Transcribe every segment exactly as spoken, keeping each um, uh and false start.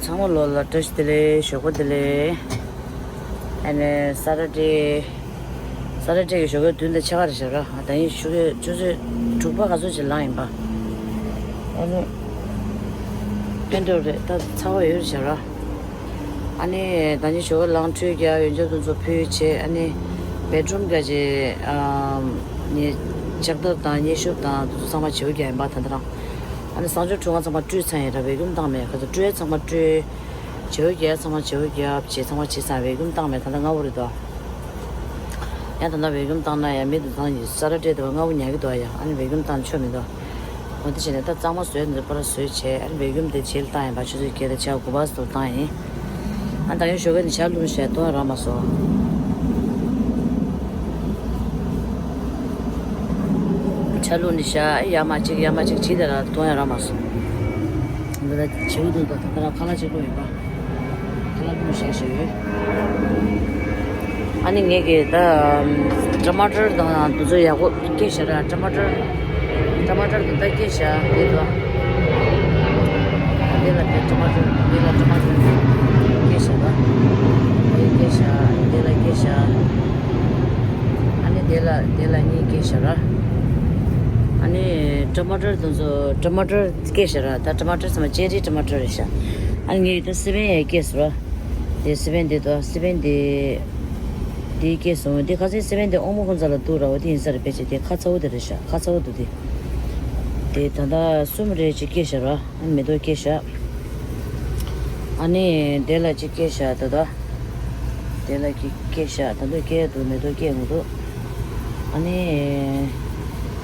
ཚང་མ་ལོ་ལ་བཀྲ་ཤིས་བདེ་ལེགས། ཞོགས་པ་བདེ་ལེགས། ཨ་ནི་ས་ཊར་ཌེ། ས་ཊར་ཌེ་གི་ཞོགས་ཀའི་བདུན་དང་ཕྱེད་ཀ་རེད་ཤག་ར། ད་ཡིན་ཞོགས་ཀའི་ཆུ་ཚོད་དྲུག་པ་ག་ཚོད་ཅིག་ལངས་ཡིན་པ། ཨ་ནི་སྟོན་ཐུབ་རེད། ད་ཚ་བ་ཡོད་རེད་ཤག་ར། ཨ་ནི་ད་ནི་ཞོགས་ཀ་ལངས་ཁྲུས་རྒྱག་ཡོན་ཆབ་དེ་ཚོ་ཕུལ་བྱས། ཨ་ནི་བེད་རུམ་ག་ཅེ་ཨམ་ནི་ལྕགས་ཐབ་དང་མཉེ་ཤུབས་དང་དེ་ཚོ་ཚང་མ་བྱེའུ་རྒྱག་ཡིན་པ་ད་ལྟ་རང་། ཨ་ནི་གསང་སྤྱོད་ཁྲུས་ཁང་ཚང་མ་བཀྲུས་ཚར་ཡིན་ར། བེད་ཀུམ་བཏང་མེད། ཁ་ཚ་བཀྲུས་ཚང་མ་བཀྲུས། བྱེའུ་རྒྱག་ཚང་མ་བྱེའུ་རྒྱག་བྱས་ཚང་མ་བྱས་ཚར། བེད་ཀུམ་བཏང་མེད། ད་ལྟ་སྔ་པོ་རེད་དོ། ཡང་ད་ལྟ་བེད་ཀུམ་བཏང་ན་ཡང་མི་དེ་ཚང་ཡིན་ས་ཊར་ཌེ་དེ་བ་སྔ་པོ་ཉལ་གི་འདུག་ཡ། ཨ་ནི་བེད་ཀུམ་བཏང་ཆོག་མི་འདུག་འོ་དེ་བྱས་ནས་ད་གཙང་མ་བཟོས་ནས་པར་བཟོས་བྱས། ཨ་ནི་བེད་ཀུམ་དེ་རྗེས་ལ་བཏང་ཡིན་པ། ཆུ་ཚོད་བརྒྱད་དང་ཕྱེད་དགུ་པ་སུ་བཏང་ཡིན། ཨ་ད་ཡོད་ཞོགས་ཀས་ནི་ཇ་བླུགས་བྱས་གཏོང་ཡ་རག་མ་སོང་། ཇ་བླུགས་ནི་བཞག་ཡ་མ་གཅིག་ཡ་མ་གཅིག་བྱས་དེ་ལ་གཏོང་ཡ་རག་མ་སོང་། འདི་ལ་བྱེའུ་འདུག་ད་ད་ལ་ཁ་ལག་ཅིག་བླུགས་ཡིན་པ། ཁ་ལག་བླུགས་བཞག་བཞག་ཡོད། ཨ་ནི་ངས་ཀྱི་ད་ཊ་མ་ཊར་དང་དེ་ཚོ་ཡག་པོ་སྐྱེས་ཤག་ར། ཊ་མ་ཊར། ཊ་མ་ཊར་དེ་ད་སྐྱེས་ཤག་འདི་དོ། འདི་ལ་དེ་ཊ་མ་ཊར། འདི་ལ་ཊ་མ་ཊར་སྐྱེས་ཤག་ར། འདི་སྐྱེས་ཤག་འདི་ལ་སྐྱེས་ཤག་ཨ་ནི་འདི་ལ་འདི་ལ་གཉིས་སྐྱེས་ཤག་ར། ཨ་ནི་ཊ་མ་ཊར་དེ་ཚོ་ཊ་མ་ཊར་སྐྱེས་ཤག་ར། ད་ཊ་མ་ཊར་ཚང་མ་ཅེ་རི་ཊ་མ་ཊར་རེད་ཤག་ཨ་ནི་ངས་ད་སི་པན་ཡང་སྐྱེས་སོང་ར། དེ་སི་པན་དེ་དོ། སི་པན་དེ། དེ་སྐྱེས་སོང་། དེ་ཁ་སང་སི་པན་དེ་ཨོ་མོ་ཁོང་ཚ་ལ་འདུག་ར། འོ་དེ་ཡིན་ས་རེད། ཕལ་ཆེར་དེ་ཁ་ཚ་བོ་དེ་རེད་ཤག་ཁ་ཚ་བོ་འདུག་དེ། དེ་ད་ལྟ་གསུམ་རེ་ཅིག་སྐྱེས་ཤག་ར། ཨ་ནི་མེ་ཏོག་སྐྱེས་ཤག་ཨ་ནི་དེ་ལ་ཅིག་སྐྱེས་ཤག་ད་ལྟ། དེ་ལ་ཅིག་སྐྱེས་ཤག་ད་ལྟ་སྐྱེས་འདུག་མེ་ཏོག་སྐྱེས་འདུག་ཨ་ནི་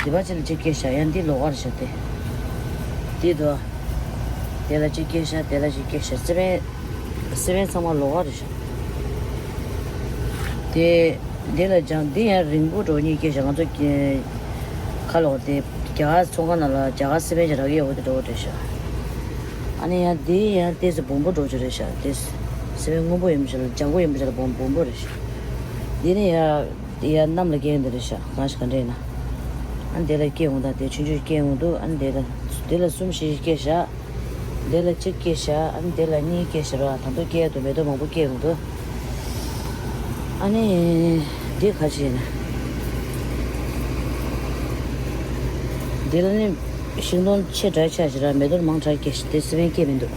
དེ་པ་ཅིག་ལ་ཅིག་སྐྱེས་ཤག་ཡང་འདི་ལོགས་ཀ་རེད་ཤག་དེ། དེ་དོ། དེ་ལ་ཅིག་སྐྱེས་ཤག་དེ་ལ་ཅིག་སྐྱེས་ཤག་སི་པན། སི་པན་ཚང་མ་ལོགས་ཀ་རེད་ཤག་དེ། འདི་ལ་ཅང་འདི་ཡང་རིང་པོ་འགྲོ་གཉིས་སྐྱེས་ཤག་ང་ཚོ་ཀྱི་ཁ་ལོག་དེ་རྒྱ་གར་ཚོང་ཁང་ནང་ལ་རྒྱ་གར་སི་པན་ཞིག་རག་གི་ཡོད་པ་དེ་འགྲོ་གི་རེད་ཤག་ཨ་ནི་ཡང་འདི་ཡང་ཏོག་ཙམ་སྦོམ་པོ་འགྲོ་གི་རེད་ཤག་དེ་སི་པན་སྔོན་པོ་ཡིན་པ་ཞིག་ལ་ལྗང་ཁུ་ཡིན་པ་ཞིག་ལ་སྦོམ་སྦོམ་པོ་རེད་ཤག་འདི་ནི་ཡང་ཡང་གནམ་ལ་སྐྱེ་ཡོང་དེ་རེད་ཤག་གང་ཞིག་ག་འདྲ་ཡིན་ན། ཨ་ནི་དེ་ལ་སྐྱེ་འོང་དང་དེ་ཆུང་ཆུང་སྐྱེ་འོང་འདུག་ཨ་ནི་དེ་ལ་དེ་ལ་གསུམ་བཞི་སྐྱེས་ཤག་དེ་ལ་གཅིག་སྐྱེས་ཤག་ཨ་ནི་དེ་ལ་གཉིས་སྐྱེས་ཤག་ར། ད་དུང་སྐྱེ་འདུག་མེ་ཏོག་མང་པོ་སྐྱེ་འོང་འདུག་ཨ་ནི་འདི་ག་ཅི་ཡིན་ན། འདི་ལ་ནི་ཤིང་སྡོང་ཆེ་དྲགས་ཆགས་ཤག་ར། མེ་ཏོག་མང་དྲགས་སྐྱེས་ཤག་དེ་སི་པན་སྐྱེ་མི་འདུག་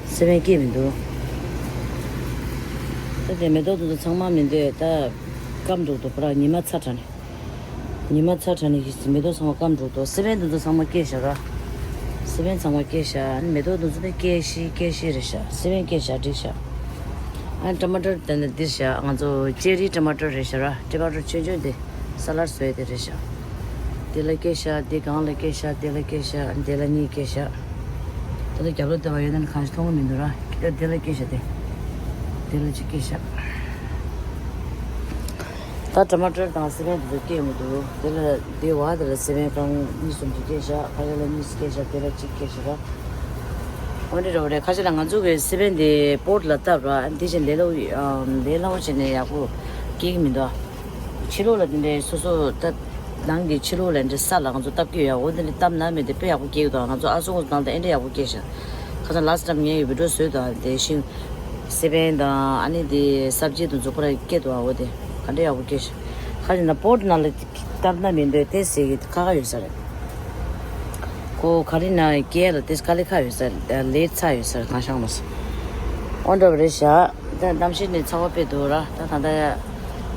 སི་པན་སྐྱེ་མི་འདུག་ད་དེ་མེ་ཏོག་དེ་ཚོ་ཚང་མ་མི་འདུག་ད་སྐམ་འགྲོ་འདུག་པ་ར། ཉི་མ་ཚ་དྲགས་ནས། ཉི་མ་ཚ་དྲགས་ནས་ཀྱི་མེ་ཏོག་ཚང་མ་སྐམ་འགྲོ་འདུག་སི་པན་དེ་ཚོ་ཚང་མ་སྐྱེས་ཤག་ར། སི་པན་ཚང་མ་སྐྱེས་ཤག་ཨ་ནི་མེ་ཏོག་དེ་ཚོ་དེ་སྐྱེས་ཤི་སྐྱེས་ཤི་རེད་ཤག་སི་པན་སྐྱེས་ཤག་འགྲིག་ཤག་ཨ་ནི་ཊ་མ་ཊར་དེ་ནི་འདིར་ཤག་ང་ཚོ་ཅེ་རི་ཊ་མ་ཊར་རེད་ཤག་ར། ཊ་མ་ཊར་ཆུང་ཆུང་དེ་ས་ལར་བཟོས་དེ་རེད་ཤག་དེ་ལ་སྐྱེས་ཤག་དེ་སྒང་ལ་སྐྱེས་ཤག་དེ་ལ་སྐྱེས་ཤག་དེ་ལ་གཉིས་སྐྱེས་ཤག་ད་ལྟ་རྒྱབ་ལོགས་དེ་བ་ཡོད་ན་ནི་གང་ཞིག་མཐོང་གི་མི་འདུག་ར། དེ་ལ་སྐྱེས་ཤག་དེ། དེ་ལ་གཅིག་སྐྱེས་ཤག་ད་ཊ་མ་ཊར་དང་སི་པན་དེ་ཚོ་སྐྱེས་མི་འདུག་དེ་ལ་དེ་བ་དེ་ལ་སི་པན་རྐང་གཉིས་གསུམ་ཅིག་སྐྱེས་ཤག་ཁ་ཤས་ལ་གཉིས་སྐྱེས་ཤག་དེ་ལ་གཅིག་སྐྱེས་ཤག་ར། འོ་འདྲ་རེད་པ་རེད། ཁ་ཤས་ལ་ང་ཚོ་གི་སི་པན་དེ་པོཊ་ལ་བཏབ་ར། དེ་བཞིན་ལས་སླ་པོ་ལས་སླ་པོ་བྱས་ནས་ཡག་པོ་སྐྱེ་གི་མི་འདུག་ཕྱི་ལོགས་ལ་དེ་འདྲའི་སོ་སོ་ད་ནང་གི་ཕྱི་ལོགས་ལ་འདྲ་ས་ལ་ང་ཚོ་བཏབ་ཀྱི་ཡོད། འོ་དེ་འདྲ་བཏབ་ན་མི་དེ་དཔེ་ཡག་པོ་སྐྱེ་གི་འདུག་ང་ཚོ་ཨ་སོ་ང་ཚོ་ནང་ལ་ཨེ་འདྲ་ཡག་པོ་སྐྱེས་ཤག་ཁ་སང་ལ་སི་ཊ་ཊའིམ་ངས་ཡི་བི་ཌི་ཡོ་བཟོས་འདུག་དེ་ཤིང་སི་པན་དང་ཨ་ནི་དེ་སབ་ཇི་དེ་ཚོ་ཁོ་རང་སྐྱེས་འདུག་འོ་དེ་ག་འདྲ་ཡག་པོ་སྐྱེས་ཤག་ཁ་ཅིག་ན་པོཊ་ནང་ལ་བཏབ་ན་མི་འདོད་དེ་ཟེར་གི་ཁ་ཁ་ཡོད་ས་རེད། ཁོ་ག་རེ་ན་སྐྱེ་ལ་དེ་དཀའ་ལས་ཁག་ཡོད་ས་རེད། ལས་ཚ་ཡོད་ས་རེད། གང་ཤང་མ་སོང་། འོ་འདྲ་བ་རེད་ཤག་ད་གནམ་གཤིས་ནི་ཚ་བ་དཔེ་འདུག་ར། ད་ད་ལྟ་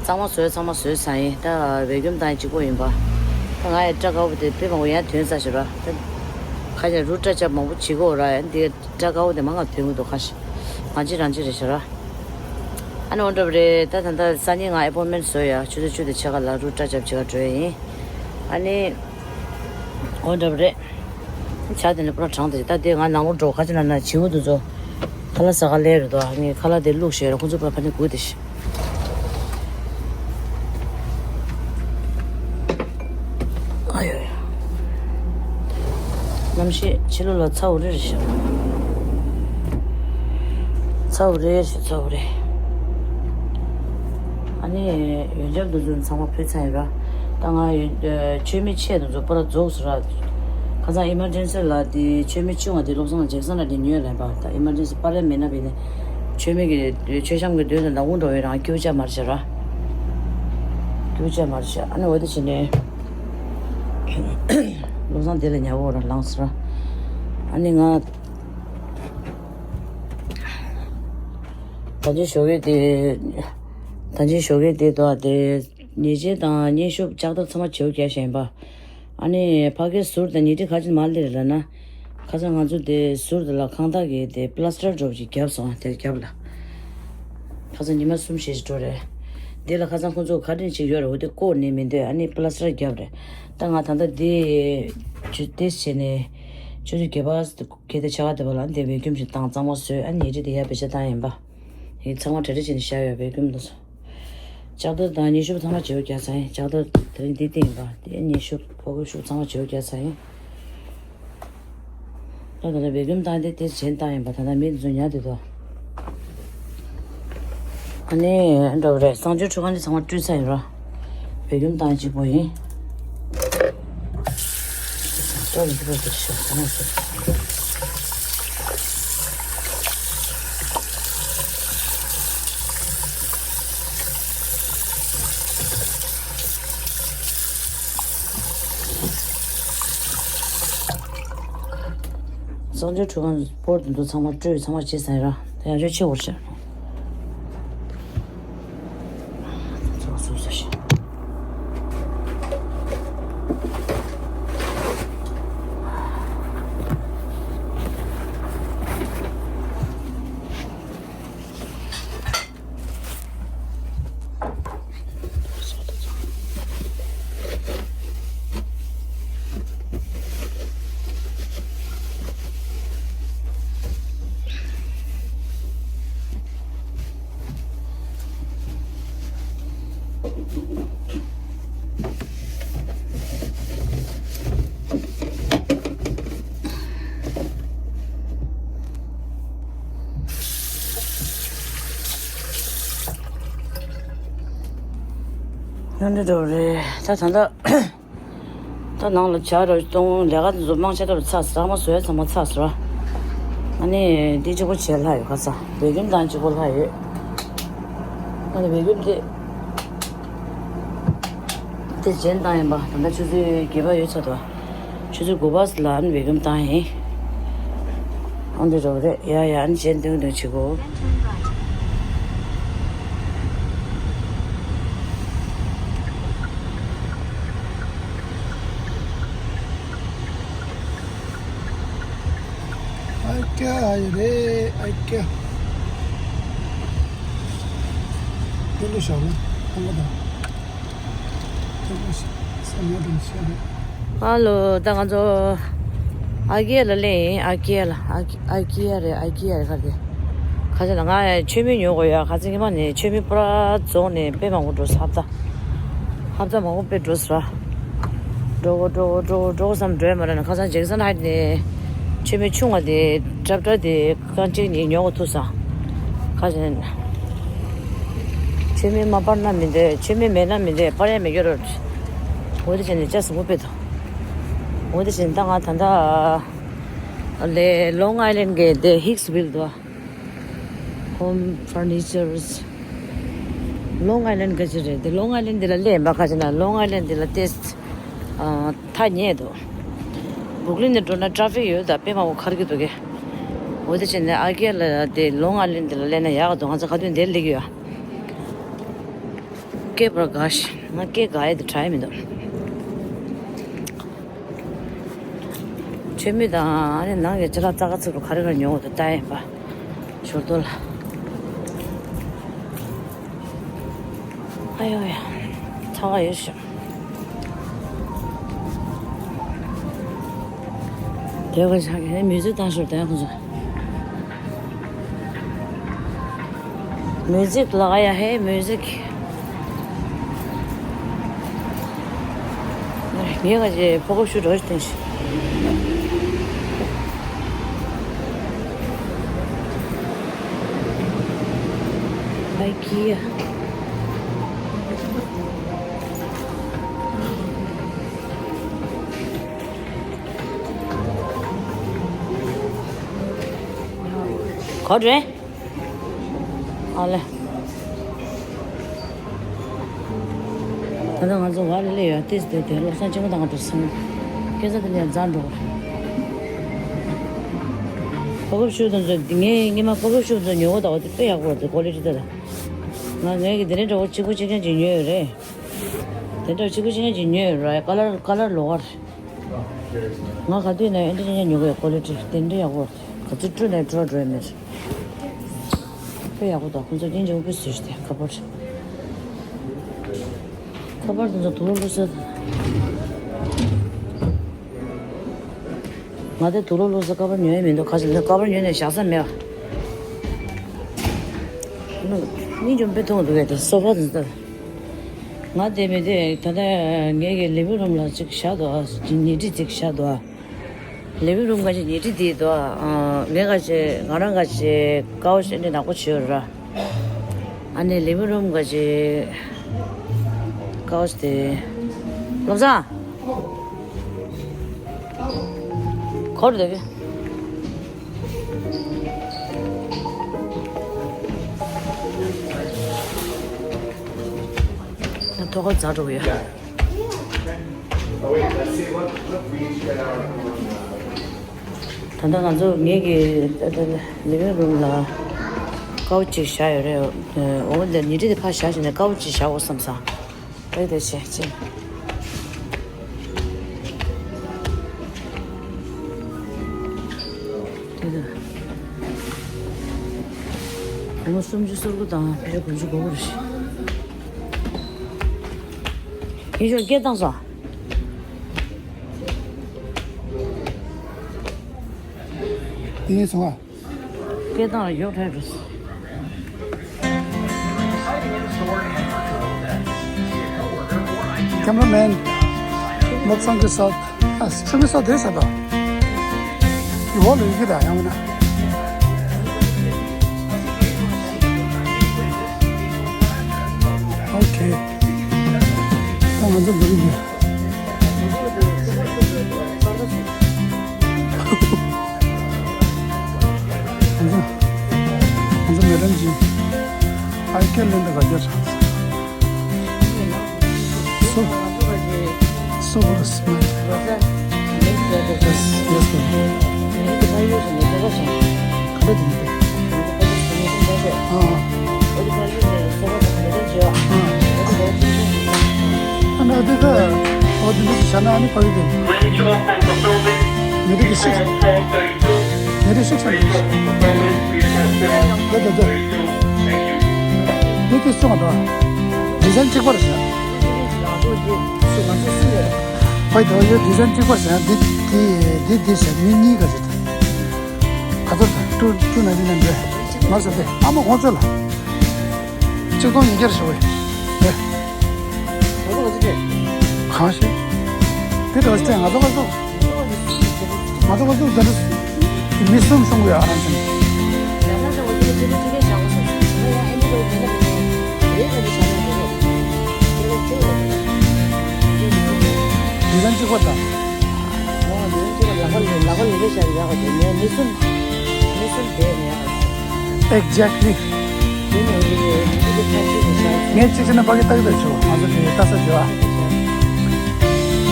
གཙང་མ་བཟོས་ཚང་མ་བཟོས་ཚར་ཡིན། ད་བེ་ཀུམ་བཏང་ཡིན་གཅིག་པོ་ཡིན་པ། ད་ང་ཡི་སྐྲ་དཀར་པོ་དེ་དཔེ་མང་པོ་ཡང་ཐོན་ཚར་ཤག་ར། ད་ཁ་ཅིག་རུ་སྐྲ་རྐྱབ་མང་པོ་བྱེད་དགོས་ར། ཡང་འདི་སྐྲ་དཀར་པོ་དེ་མང་ང་ཐོན་གི་འདུག་ཁ་ཤས་ང་གཅིག་རང་གཅིག་རེད་ཤག་ར། ཨ་ནི་འོ་འདྲ་བ་རེད། ད་ད་ལྟ་སང་ཉིན་ང་ཨེ་པོན་མེན་བཟོས་ཡ། ཆུ་ཚོད་བཅུ་དང་ཕྱེད་ཀ་ལ་རུ་སྐྲ་རྐྱབ་བྱེད་ག་འགྲོ་ཡ་ཡིན། ཨ་ནི། འོ་འདྲ་བ་རེད། ཇ་དེ་ནི་པུ་ར་གྲང་དེ་ད་དེ་ང་ནང་ལོགས་འགྲོ། ཁ་ཅིག་ན་ན་བྱིའུ་དེ་ཚོ་ཁ་ལག་ཟ་ག་སླེབས་རེད་དོ། ངས་ཁ་ལག་དེ་བླུགས་བཞག་ར། ཁོང་ཚོ་པུ་ར་ཕ་ནི་སྒུག་བསྡད་ཤག་ཨ་ཡོ་ཡོ། གནམ་གཤིས་ཕྱི་ལོགས་ལ་ཚ་བོ་རེ་རེད་ཤག་ཚ་བོ་རེ་རེད་ཤག་ཚ་བོ་རེ། ཨ་ནི་ཡོན་ཆབ་དེ་ཚོ་ཚང་མ་ཕུལ་ཚར་ཡིན་ར། ད་ང་ཡོན་ཆོས་མི་ཆེ་དེ་ཚོ་པུ་ར་རྫོགས་སོང་ར། ཁ་སང་ཨི་མར་ཇེན་སི་ལ་དེ་མཆོད་མེ་བཅུག་བ་དེ་བློ་བཟང་ལ་ཇེག་སན་ལ་དེ་ཉོས་ལེན་པ། ད་ཨི་མར་ཇེན་སི་པར་ལས་མེད་ན་བས་ནས་མཆོད་མེ་གི་མཆོད་བཤམས་གི་མདུན་ལ་ནག་ཁུང་འགྲོ་བའི་རང་ཀྱུ་ཅག་མར་བྱེད་ར། ཀྱུ་ཅག་མར་བྱེད། ཨ་ནི་འོ་དེ་བྱས་ནས་བློ་བཟང་དེ་ལ་ཉལ་བོ་ར་ལངས་སོང་ར། ཨ་ནི་ང་ད་ཅི་ཞོགས་ཀས་དེ་ད་ཅི་ཞོགས་ཀས་དེ་དོ་དེ་ཉལ་ཆས་དང་སྙན་ཤོབ་ལྕགས་ཐབ་ཚང་མ་བྱེའུ་རྒྱག་བཞིན་པ། ཨ་ནི་ཕ་གིའི་ཟུར་དང་ཉེ་འཁྲིས་ག་ཅི་མ་སླེབས་རེད་ལབ་ན། ཁ་སང་ང་ཚོ་དེ་ཟུར་དེ་ལ་ཁང་བདག་གིས་དེ་པླ་སི་ཊར་འདྲ་པོ་ཅིག་བརྒྱབ་སོང་། དེ་རྒྱབ་ལ། ཁ་སང་ཉི་མ་གསུམ་བཞི་ཞིག་འགྲོ་རེད། དེ་ལ་ཁ་སང་ཁོང་ཚོ་ག་དྲིན་ཅིག་ཡོད་རེད། འོ་དེ་བཀོག་ནས་མི་འདོད། ཨ་ནི་པླ་སི་ཊར་བརྒྱབ་རེད། ད་ང་ད་ལྟ་དེ་ཆུ་དེ་བྱས་ནས་ཆུ་ཚོད་བརྒྱད་པ་གལ་ཏེ་ཆ་ག་དེ་བ་ལ་དེ་བེ་ཀུམ་ཞིག་བཏང་གཙང་མ་བཟོས། ཨ་ནི་ཉལ་ཆས་དེ་ཡར་བེད་སྤྱོད་བཏང་ཡིན་པ། ཡིན་ཚང་མ་གྲ་སྒྲིག་བྱས་ནས་བཞག་ཡོད། བེ་ཀུམ་དུ་སོང་། ལྕགས་ཐབ་དང་སྙན་ཤོབ་ཚང་མ་བརྗེ་པོ་རྒྱག་ཚར་ཡིན། ལྕགས་ཐབ་དེ་རིང་འདི་བཏིང་ཡིན་པ། དེ་སྙན་ཤོབ་ཕོ་རྒོད་ཤོབ་ཚང་མ་བརྗེ་པོ་རྒྱག་ཚར་ཡིན། ད་ད་ལྟ་བེ་ཀུམ་བཏང་སྟེ་དེ་གཞན་བཏང་ཡིན་པ། ད་ལྟ་མི་འདི་ཚོ་ཉལ་བསྡད་འདུག་ཨ་ནི་འགྲོ་བ་རེད། གསང་སྤྱོད་ཁྲུས་ཁང་འདི་ཚང་མ་བཀྲུས་ཚར་ཡིན་ར། བེ་ཀུམ་བཏང་གཅིག་པོ་ཡིན། ལྕགས་ཐབ་འདི་པར་དེ་ཤོག་ཚང་མ་བཀྲུས། གསང་སྤྱོད་ཁྲུས་ཁང་སྤོར་དུ་འདུག་ཚང་མ་བཀྲུས། ཚང་མ་བྱས་ཟིན་ར། དེ་ཡང་ཆོས་ཆེ་བོར་བྱས། ཚོགས་སུ་སུ་ཞིག་ཡང་འདྲི་འགྲོ་རེད། ད་ད་ལྟ་ད་ནང་ལ་ཇ་རུ་བཏུང་། ལས་ཀ་འཛུབ་མང་ཆེ་ཐབས་ཚ་ཟ་མ་བཟོས་ཚང་མ་ཚ་ཟ། ཨ་ནི་འདི་གཅིག་པོ་བྱས་ལྷག་ཡོད། ཁ་ས་བེ་ཀུམ་དང་གཅིག་པོ་ལྷག་ཡོད། ཨ་ནི་བེ་ཀུམ་དེ་དེ་གཞན་བཏང་ཡིན་པ། ད་ལྟ་ཆུ་ཚོད་བརྒྱད་པ་ཡོད་ཚར་འདུག་ཆུ་ཚོད་དགུ་པ་ལ་ཨ་ནི་བེ་ཀུམ་བཏང་ཡིན། ཨ་འདི་རོགས་རེད། ཡ་ཡ། ཨ་ནི་གཞན་བཏོན་བཏོན་བྱེད་དགོས། ཨ་ཀྱ་ཡ་རེད། ཨ་ཀྱ། དེ་ལོ་ཞག་ལོ་ཨ་མ་དང་། དེ་ལོ་ཞག་ས་མ་དང་ཤ་རེད། ཧ་ལོ། ད་ང་ཚོ་ཨ་ཀྱ་ལ་སླེབས་ཡིན། ཨ་ཀྱ་ལ། ཨ་ཀྱ། ཨ་ཀྱ་རེད། ཨ་ཀྱ་རེད། ག་རེ་རེད། ཁ་ཆེ་ན་ང་མཆོད་མེ་ཉོ་དགོས་ཡ། ཁ་ཆེ་ཉི་མ་ནས་མཆོད་མེ་པུ་ར་རྫོང་ནས་དཔེ་མང་པོ་འགྲོ་ས། ཧབ་ཏ་ཧབ་ཏ་མང་པོ་དཔེ་འགྲོ་ས་ར། འགྲོ་གོ་འགྲོ་གོ་འགྲོ་གོ་འགྲོ་གོ་བསམ་འགྲོ་ཡ་མ་རེད་ན། ཁ་སང་ཇེག་སན་ཧའིཊ་ནས་མཆོད་མེ་ཆུང་བ་དེ་ཏྲབ་ཏྲབ་དེ་རྐང་གཅིག་གཉིས་ཉོ་གོ་ཐུབ་ས། ཁ་ཆེ་ན་མཆོད་མེ་མ་པར་ན་མི་འདོད། མཆོད་མེ་མེད་ན་མི་འདོད། པར་ཡ་མི་འགྱུར་རོ། འོ་དེ་བྱས་ནས་ཅག་སུ་མོ་དཔེ་དོ། འོ་དེ་བྱས་ནས་ད་ང་ད་ལྟ་ལས་ལོང་ཨའི་ལན་གི་དེ་ཧིགས་ཝིལ་དུ། Home furnitures. Long Island ག་ཅི་རེད། དེ་Long Island འདི་ལ་སླེབས་པ། ཁ་ཅིག་ན་Long Island འདི་ལ་ཏེས་ཨ་ཐག་ཉེ་འདུག་བུག་ལིན་ནས་འགྲོ་ན་ཊ་ཕིག་ཡོད་ད། དཔེ་མང་པོ་འཁར་གྱི་འདུག་གས། འོ་དེ་བྱས་ནས་ཨ་ཀེ་ལ་དེ་Long Island འདི་ལ་སླེབས་ན་ཡག་ག་འདུག་ང་ཚོ་ག་དུས་འདིར་སླེབས་ཀྱི་ཡོད། ཀེ་པར་ག་ཤ། ང་ཀེ་ག་ཡེ་དེ་ཊ་ཡེ་མི་འདུག་མཆོད་མེ་དང་ཨ་ནི་ནང་གི་ཅ་ལག་ཙག་ཙིག་རུ་ག་རེ་ག་རེ་ཉོ་དགོས་འདུག་ལྟ་ཡིན་པ། ཞོར་དུ་ལ། ཨ་ཡོ་ཡ། ཚ་བ་ཡོད་ཤག་དེ་ག་ཆགས་ཀྱི་མི་ཚོད་བཏང་ཞོར་དུ་ཡང་ཁོང་ཚོ། Music लगाया है, music. ངས་ང་ཚོའི་ཕོ་ཁོ་ཤུ་རོ་ཞིག་བསྟན་ཤིག་ཨའི་ཀི་ཡ། ག་རེ། ཨ་ལེ། ད་ལྟ་ང་ཚོ་བར་ལ་སླེབས་ཡོད། ཏིས་དེ་དེ་བློ་བཟང་ཆེན་མོ་དང་ང་འགྲོ་སོང་། སྐད་ཆ་དེ་ལས་འཛའ་འགྲོ། གོ་སྐབས་ཤོར་དང་ཚོ་ངས་སྔོན་མ་གོ་སྐབས་ཤོར་ཚོ་ཉོ་གོ་ད་བ་དེ་དཔེ་ཡག་པོ་རེད། ཀོ་ལི་ཊི་དེ་ལ། ང་ངས་ཀྱི་དེ་རིང་འདྲ་བོ་གཅིག་པོ་གཅིག་རྐྱང་གཅིག་ཉོས་ཡོད་རེད། དེ་འདྲ་བོ་གཅིག་པོ་གཅིག་རྐྱང་གཅིག་ཉོས་ཡོད་རེད། ཀ་ལར་ཀ་ལར་ལོགས་ཀ་རེད། ང་ག་དུས་ནས་ཨེ་འདྲ་ཅན་ཅན་ཉོ་གི་ཡོད། ཀོ་ལི་ཊི་དེ་འདྲ་ཡག་པོ་རེད། ག་ཚོད་བཀྲུས་ནས་བཀྲུ་བ་འགྲོ་ཡ་མེད། དཔེ་ཡག་པོ་འདུག་ཁོང་ཚོ་སྙིང་རྗེ་པོ་དཔེ་བཟོས་ཤག་དེ་ཁ་པར། ཁ་པར་དེ་ཚོ་དུག་ལོག་བླུགས་ས། ང་དེ་དུག་ལོག་བླུགས་ས་ཁ་པར་ཉོ་ཡ་མི་འདུག་ཁ་ཤས་ལ་ཁ་པར་ཉོས་ནས་བཞག་ས་མེད་པ། སྙིང་རྗེ་པོ་དཔེ་མཐོང་འདུག་གས། དེ་སོ་ཕ་དེ་ཚོ། ང་དེ་མི་དེ་ད་ལྟ་ངའི་གི་ལིབ་བིང་རུམ་ལ་ཅིག་བཞག་འདུག་ཉལ་ཁྲི་ཅིག་བཞག་འདུག་ལིབ་བིང་རུམ་ག་ཅིག་ཉལ་ཁྲི་དེ་འདུག་ངས་ག་ཅིག་ང་རང་ག་ཅིག་ཀའོ་ཤི་འདི་ནག་པོ་བྱས་ཡོད་ར། ཨ་ནི་ལིབ་བིང་རུམ་ག་ཅིག་ཀའོ་ཤི་དེ། བློ་བཟང་། ག་རེ་འདུག་གས། ཐོག་ཁར་འཛེགས་འགྲོ་གི་ཡོད། ད་ལྟ་ང་ཚོ་ངེད་ཀྱི་ལིབ་བིང་རུམ་ལ་ཀའོ་ཤི་ཅིག་བཞག་ཡོད་རེད། འོ་འདིར་ཉལ་ཁྲི་དེ་ཕར་བཞག་བྱས་ནས་ཀའོ་ཤི་ཅིག་བཞག་དགོས་བསམ་སོང་། ཨེ་དེ་བྱས་ཅི། དེ་ལ། སྒོར་མོ་སུམ་ཅུ་སོ་དགུ་དང་བརྒྱ་དགུ་བཅུ་གོ་དགུ་རེད། ཡིན་ཤོག་སྐད་བཏང་སོང་། དེ་ཡིན་སོང་ཨ། སྐད་བཏང་ལ་ཡོག་ཐལ་འགྲོ་སོང་། Cameraman, བློ་བཟང་གི་སོགས། ཨ། ཆུ་མིག་སོགས་དེ་ཟེར་དོ། འོག་ལ་ཡོད་ཀྱི་རེད་ཡང་མིན་ན། ཨོ་ཁེ། ད་ང་ཚོ་འགྲོ་གི་ཡོད། ང་ཚོ་ང་ཚོ་མེ་ཌམ་ཅིག་ཨའི་ཀེ་ལེན་ད་ག་རྒྱ་ཆགས་སོང་། Super, super smart. Yes, yes, ma'am. ཁ་ཏ་དེ་ནི། ཨ། ཨ་ན་དེ་ག་ཨོ་དེ་ནི་ཤ་ན་ཨ་ནི་ཕ་གི་དེ། མེ་རི་ཀི་ཤིག་མེ་རི་ཤིག་ཤ་ན། དེ་དེ་དེ། དེ་དེ་སོང་ང་དང་། ཌི་ཛའིན་གཅིག་པ་རེད་ཤག་ཕ་གི་དེ་ཡོད་ཌི་ཛའིན་གཅིག་པ་ཟེར་ཡང་འདི་འདི་འདི་འདི་ཟེར་མི་གཉིས་ཀ་ཟེར་ད། ག་ཚོད་ད་ཀྲུ་ཀྲུ་ན་རི་ན་འདྲ་ང་ཟེར་ཏེ་ཨ་མ་ཁོང་ཚོ་ལ་གཅིག་སྟོང་ཉིས་བརྒྱ་ཞུ་བས་ཨེ། གང་ཤེས། དེ་འདྲ་བ་ཟེར་ང་ཚོ་ང་ཚོ་ང་ཚོ་ང་ཚོ་ད་འདྲ་མི་གསུམ་སོང་གི་ཡོད་ཨ་རང་ཚོ། དེ་ཙམ་གཅིག་པ་དང་། ལ་ཁོ་ལ་ཁོ་ལ་ཁོ་ལ་ཤར་ཡག་པ་དེ་ནས་མི་གསུམ་མི་གསུམ་དེ་ནས་ཡག་པ། Exactly. དེ་ནས་འདི་གི་ཐབས་ཤེས་ཀྱི་ཤར། ངས་གཅིག་བྱས་ན་ཕ་གི་ལྟ་གི་ད་ཆོག་ང་ཚོ་དེ་ལྟ་ས་བྱོས་ཨ།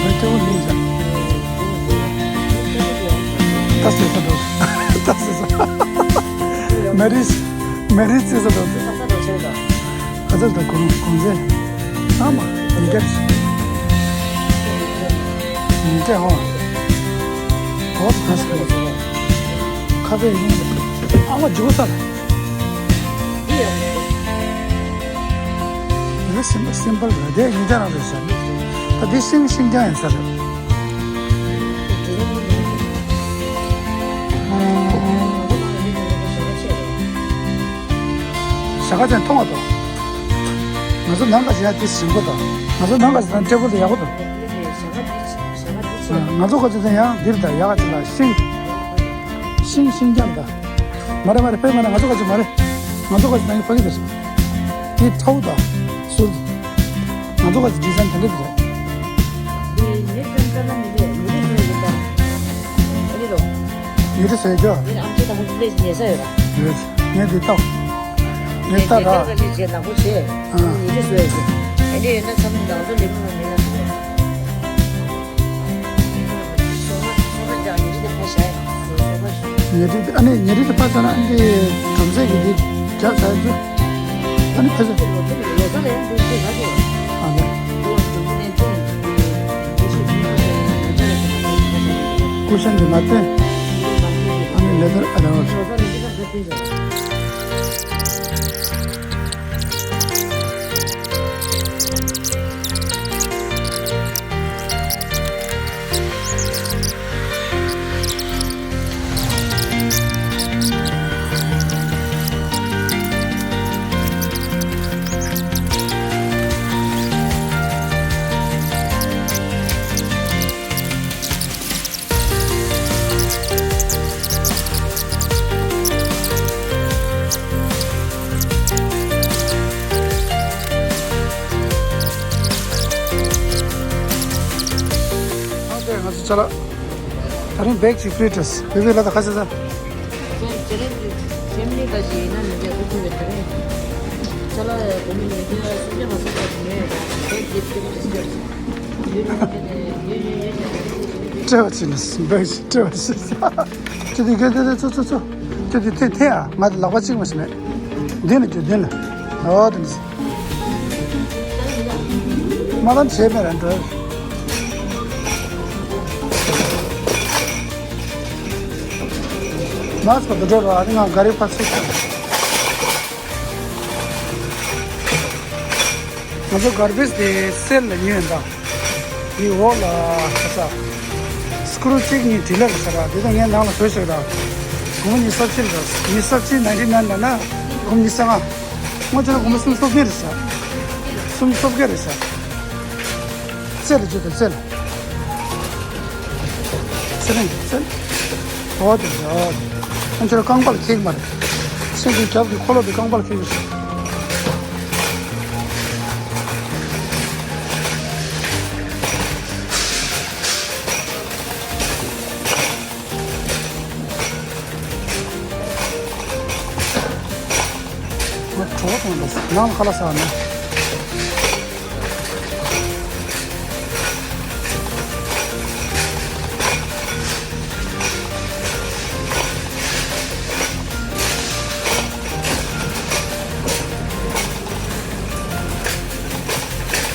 ང་ཚོ་སྐྱོ་བོ་མིན་ཟེར། ལྟ་ས་ས་འགྲོ། ལྟ་ས་ས། མེ་རིས་མེ་རིས་ཚེ་ས་འགྲོ། ཁ་ཚར་དང་གུང་གུང་ཚེ། ཨ་མ། ཉིན་དཀར། ཉིན་དཀར་ཧོ། ཧོ་ཁ་ས་ཁ་ཚར། ཁ་ཚར་ཡིན། ཨ་མ་འཇུ་ས། འདི་སིམ་སིམ་པལ་རེད་དེ་ཉིན་དཀར་རང་རེད་ཤག་ད་འདི་ཤིང་ཤིང་རྐྱང་ཡིན་ས་རེད། ཞྭ་ཁ་ཅན་མཐོང་བ་དང་། ང་ཚོ་ནང་ག་ཞིག་ཡང་དེ་ཞིམ་པོ་དང་། ང་ཚོ་ནང་ག་ཞིག་ཡང་སྤྲེལ་པོ་དེ་ཡག་པོ་དང་། ང་ཚོ་ག་ཅིག་དང་ཡང་འདིར་དང་ཡག་ག་ཅིག་ལ་ཤིང་། ཤིང་ཤིང་རྐྱང་དང་། མ་རེད་མ་རེད་ཕེབས་མ་རེད། ང་ཚོ་ག་ཅིག་མ་རེད། ང་ཚོ་ག་ཅིག་ནང་གི་ཕ་གི་དེ་ཞིག་དེ་ཁྲའུ་དང་། ཟུར། ང་ཚོ་ག་ཅིག་ཌི་ཛའིན་དེ་འདྲ་དེ་རེད། ཡུལ་དུ་ཟེར་རྒྱུ། ངས་འདི་ལྟ། ངས་ལྟ་ར། ཉེ་དུས་ཀྱི་ལས་བྱེད་ནག་པོ་བྱས། ཨ། ཉེ་དུས་བཟོས་ཡོད། དེ་འདྲ་ཡོད་ན་ཚང་མས་འདང་ཚོ་ལེགས་པོ་མ་ཉན་ན་ཟེར། ཉེ་དུས་ཨ་ནི་ཉེ་དུས་ཀྱི་ཕ་ས་ན་ཨ་ནི་གྲོང་གསེབ་ཀྱི་འདི་རྒྱབ་ས་ཡོད་རྒྱུ། ཨ་ནི་ཕ་ས། ལོ་ས་ལ་ཡང་འདུག་འདུག་ད་དེ། ཨ་ནི། ཀུ་ཤན་གྱི་མ་བསྟན། ཨ་ནི་ལེ་དར་ཨ་ར་བ། ཨ་ཙི་ང་ཚོ་ཅ་ལག་ད་རིང་བེག་ཅིག་ཕི་ཊི་སི་བེ་བེ་ལ་ད་ཁ་ཤས་ས། ཕེ་མི་ལི་ད་ཅི་ཡིན་ན་མི་འདྲ་ཁུ་ཁུ་བེ་ད་རིང་ཅ་ལག་གོ་མི་ཡོད་དུས་སུ་ཅ་མ་སུ་ཅ་ཡོད་ད་བེག་ཅིག་ཕི་ཊི་སི་ཡོད། སྤྲད་པ་ཅི་ནས་འབའ་ཞིག་སྤྲད་པ་ཞིག་ཅི་དེ་ག་དེ་དེ་ཚོ་ཚོ་ཚོ། ཅི་དེ་དེ་དེ་ཨ་ང་དེ་ལག་པ་གཅིག་མ་ཞིག་མེད། འདི་ནས་ཅི་འདི་ནས། ཨོ་དེ་ནས། མ་དང་བྱས་མེད་ར་འགྲོ། མ་སྐོར་དུ་འགྲོ་ར་ཨ་ནི་ང་ག་རེ་ཕར་ཚུགས། ང་ཚོ་གར་བེཇ་དེ་སེལ་ལ་ཉོས་ཡིན་ད། འདི་འོག་ལ་ཁ་ས། སྐུ་རུ་གཅིག་གཉིས་དྲིལ་ལ་རེད་ཟེར་ར་དེ་དང་ངས་ནང་ལ་བཟོས་ཤག་ར། སྒོར་མོ་ཉི་ཤུ་རྩ་བཞི་རེད་ཟེར། ཉི་ཤུ་རྩ་བཞི་ནན་ཊི་ནན་ལབ་ན་སྒོར་མོ་ཉི་ཤུ་རྩ་ལྔ། ང་ཚོ་ལ་སྒོར་མོ་སུམ་ཅུ་སོ་བརྒྱད་རེད་ཟེར། སུམ་ཅུ་སོ་བརྒྱད་རེད་ཟེར། རྩེ་ལ་བྱེད་དང་རྩེ་ལ། ཚེ་རིང་ཚེ་རིང་། འོ་དེ་རེད་འོ་དེ། ཨ་ཁྱོད་རང་རྐང་པ་ལ་འཁེལ་གི་མ་རེད། ཚེ་འདིའི་རྒྱབ་ཀྱི་འཁོར་ལོ་དེ་རྐང་པ་ལ་འཁེལ་གི་རེད། ང་གྲོགས་དང་འགྲོ་ནང་ཁ་ལག་ཟ་ནས།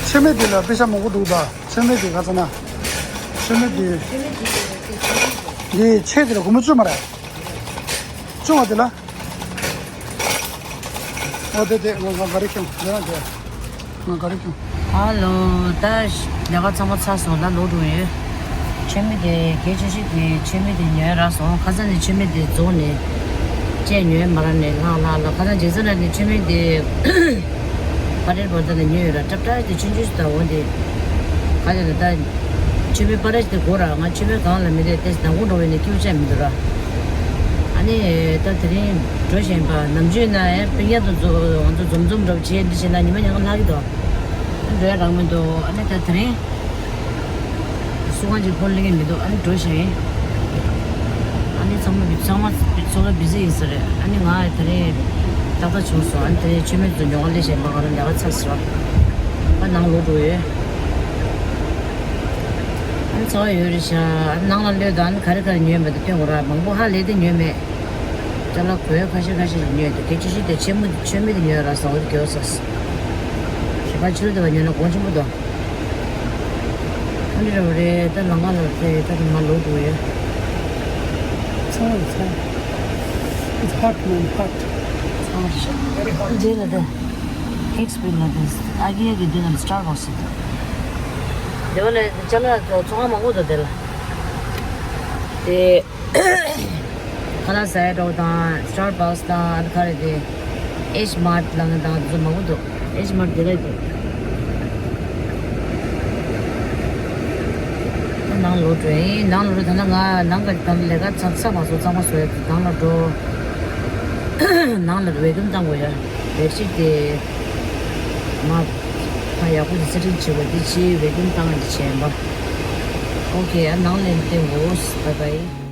ཆེན་མོ་དེ་ལ་པེ་ཤ་མང་པོ་འདུག་ད། ཆེན་མོ་དེ་ག་ཚོད་ན། ཆེན་མོ་དེ། འདི་ཆེ་དེ་ལ་སྒོར་མོ་བཅུ་མ་རེད། བཅུ་བ་དེ་ལ། ཨོ་དེ་དེ་ང་ང་ག་རེ་ཁྱོང་དེ་རང་དེ། ང་ག་རེ་ཁྱོང་། ཧ་ལོ། ད་ལས་ཀ་ཚང་མ་ཚར་སོང་། ད་ལོག་འགྲོ་ཡོད། ཆེན་མོ་དེ་སྐད་ཆ་ཞིག་དེ་ཆེན་མོ་དེ་ཉོས་རག་སོང་། ཁ་སང་ནས་ཆེན་མོ་དེ་རྫོགས་ནས་བཅས་ཉོས་མ་རག་ནས་ལྷག་ལྷག་ལ། ཁ་སང་རྗེས་ཚ་ན་ནས་ཆེན་མོ་དེ་ཕ་རེད་བར་ད་ནས་ཉོས་ཡོད་ར། ཏྲབ་ཏྲ་དེ་ཆུང་ཆུང་ཞིག་ད་འོ་དེ་ཁ་ཡ་ད་ད། ཆུ་མིག་པ་ར་ཞིག་དེ་གོ་ར། ང་ཆུ་མིག་གང་ལ་མི་རེད་དེ་ནང་ཁོང་འགྲོ་བའི་ནས་ཁྱེའུ་ཅག་མི་འདུག་ར། ཨ་ནི་ད་དེ་རིང་འགྲོ་བཞིན་པ་ནམ་རྒྱུན་ན་ཡང་སྤུན་ཀྱག་དང་འཛོམས་འཛོམས་འདྲ་བྱེད་འདི་བྱེད་ན་ཉི་མ་ཉི་མ་ལྷག་གི་འདུག་འགྲོ་ཡ་རག་མི་འདུག་ཨ་ནི་ད་དེ་རིང་སུ་གང་ཅིག་ཕོན་ལེན་གི་མི་འདུག་ཨ་ནི་འགྲོ་བཞིན་ཨ་ནི་ཚང་མ་ཚང་མ་ཚོ་ལ་བི་ཟི་ཡིན་ས་རེད། ཨ་ནི་ང་དེ་རིང་ཏག་ཏག་བྱུང་སོང་། ཨ་ནི་དེ་རིང་ཆུ་མིག་ཚོ་ཉོ་ག་སླེབས་བཞིན་པ་ང་རང་ལས་ཀ་ཚར་སོང་། ཨ་ནང་ལོག་འགྲོ་ཡོད། ཨ་ནི་ཚ་བ་ཡོད་རེད་ཤག་ཨ་ནི་ནང་ལ་སླེབས་དང་ཨ་ནི་ག་རེ་ག་རེ་ཉོས་མེད་དེ་སྟོན་དགོས་ར། མང་པོ་ཧ་ལས་དེ་ཉོས་མེད། ཅ་ལག་གོས་ཁ་ཤས་ཁ་ཤས་ཉོས་དེ་དེ་ཆུ་ཤི་དེ་ཆེན་མོ་ཆེན་མོ་དེ་ཉོས་ར་ས་འོ་དེ་གྱོ་ས། ཞེ་པ་ཕྱི་ལོ་དེ་བ་ཉོས་ན་གོང་ཆེན་པོ་དོ། ཨ་ནི་རེ་བ་རེད་ད་ལང་ཀ་ལ་དེ་ད་དེ་མ་ལོག་འགྲོ་ཡོད། ཚ་བ་ཚ་བ། It's hot, man, hot. ཚ་བ་ཤ་རེད་ཧ་ལས་ལ་དེ། ཧིག་སི་བྷིལ་ལ་དེ་ཨ་ཀི་ཡ་གི་མདུན་ལ་སི་ཊར་བྷག་སི་དེ། དེ་བ་ལ་ཅ་ལག་ཚོང་ཁང་མང་པོ་འདུག་དེ་ལ། དེ་ཁ་ལག་ཟ་ཡ་འདྲ་བོ་དང་སི་ཊར་བྷག་སི་དང་ཨ་ནི་ག་རེ་དེ་ཨེཆ་མཱར་ཊི་ལབ་མཁན་དང་དེ་ཚོ་མང་པོ་འདུག་ཨེཆ་མཱར་ཊི་དེ་ལ་དེ། ནང་ལོག་འགྲོ་ཡིན། ནང་ལོག་འགྲོ་ད་ལྟ་ང་ནང་ག་ད་ལས་ཀ་ཚར་ཚར་མ་སོང་། ཚང་མ་བཟོ་ཡ་ནང་ལ་འགྲོ། ནང་ལ་ཝེ་ཀུམ་བཏང་དགོས་ཡ། བེཌ་ཤིཊ་དེ་མ་ཕ་ཡག་པོ་དེ་སེ་ཊིང་བྱེད་དགོས། དེ་ཕྱི་ཝེ་ཀུམ་བཏང་དེ་བྱས་པ། ཨོ་ཁེ། ཨ་ནང་ལ་བསྟན་དགོས། བའི་བའི།